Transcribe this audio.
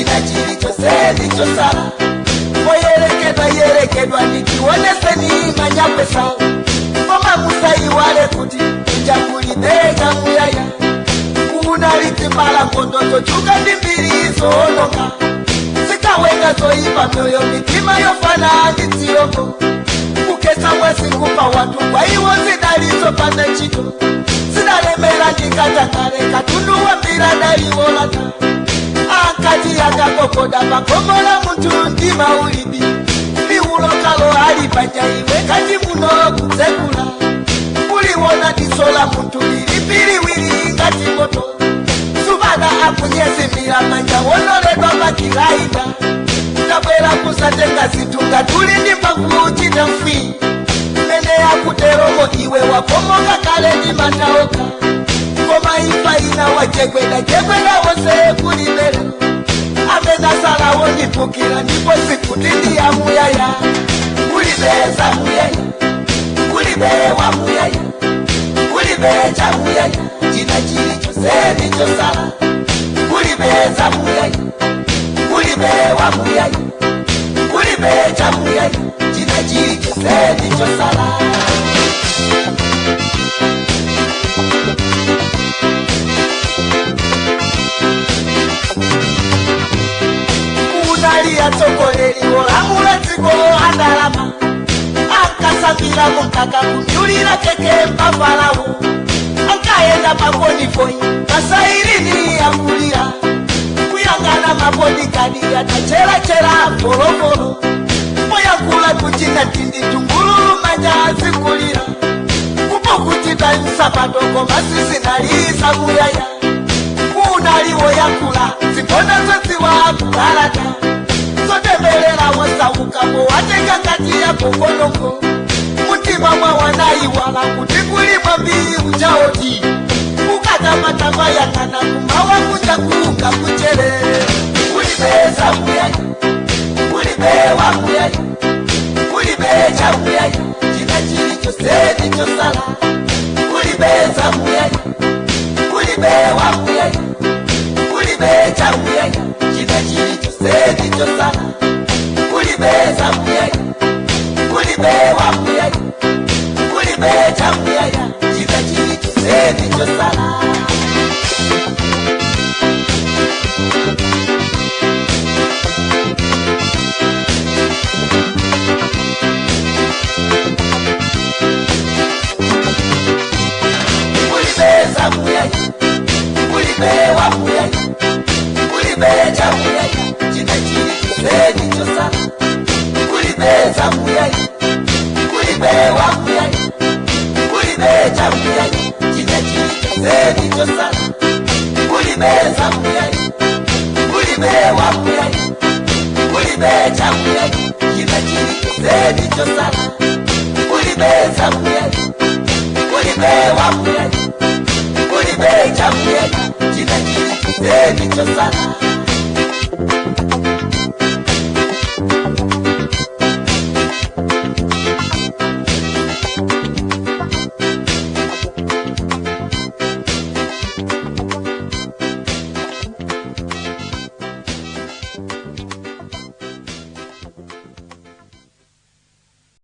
China chilichonse ndichosala. Oyerekedwa yerekedwa ndikioneseni manyapesa. Koma musaiwale kuti kuchakulibeka muyaya. Kunalitimbala nkondo tochuka ndi mbiri zoononga. Zikawenga zoipa myoyo mitima yofana ndi dzilongo. Kukesa mwezi kupa wanthu kwa iwo zidalizopanda ntchito. Zidalemera ndikatakale katundu wambira daliwolata. Akati akakokoda pakomola munthu ndima ulibi. Liwulokalo ali panja iwe kati muno kudzekula. Uliwona diso la munthu lili piliwili ngati moto. Suvana akunyezimira manja wonoledwa pakilaita. Tabwera kusatenga zinthu ngatuli ndi mphamvu chita mfwi. Mene akuteromo iwe wakomoka kale ndi mandaoka. Koma imfa ina wachekweda chekweda wonse kulibera. Amene asalawo ndipukira ndipo sikuti ndi yamuyaya. Kulibeza muyaya, kulibe wamuyaya, kulibe chamuyaya, china chilichonse ndichosala. Kulibeza muyaya, kulibe wamuyaya, kulibe chamuyaya, china chilichonse ndichosala. Kunali atsogoleri olamula dziko andalama. Ankasambira mumkaka kumyulira keke pafalawo. Ankayenda pakonifoi pasairini akulira. Kuyangana mabodikadi atacherachera folofolo. Poyankhula kuchita tindi tungululu manja azikulira. Kupukuchita nsapato koma sizinalisa muyaya. Kunaliwo yakula zigona zodziwa kulalata. Zotemberera wosaukapo watenga ngati yakokonongo. Mutima mwa wanaiwala kuti kuli mwambi uchaoti. Ukatamatama yakana kumawa kuja kunga kuchere. Kulibeza muyaya, kulibe wamuyaya, kulibe chamuyaya, china chilichonse ndichosala. Kulibeza muyaya, kulibe wamuyaya, kulibe chamuyaya, china chilichonse ndichosala. Kulibeza muyaya, kulibe wamuyaya, kulibe chamuyaya, china chilichonse ndichosala. Kulibeza muyaya, kulibe wamuyaya, kulibe chamuyaya, china chilichonse ndichosala. Kulibeza muyaya, kulibe wamuyaya, kulibe chamuyaya, china chilichonse ndichosala. Kulibeza muyaya, kulibe wamuyaya, kulibe chamuyaya, china chilichonse ndichosala. Kulibeza muyaya, kulibe wamuyaya, kulibe chamuyaya, china chilichonse ndichosala.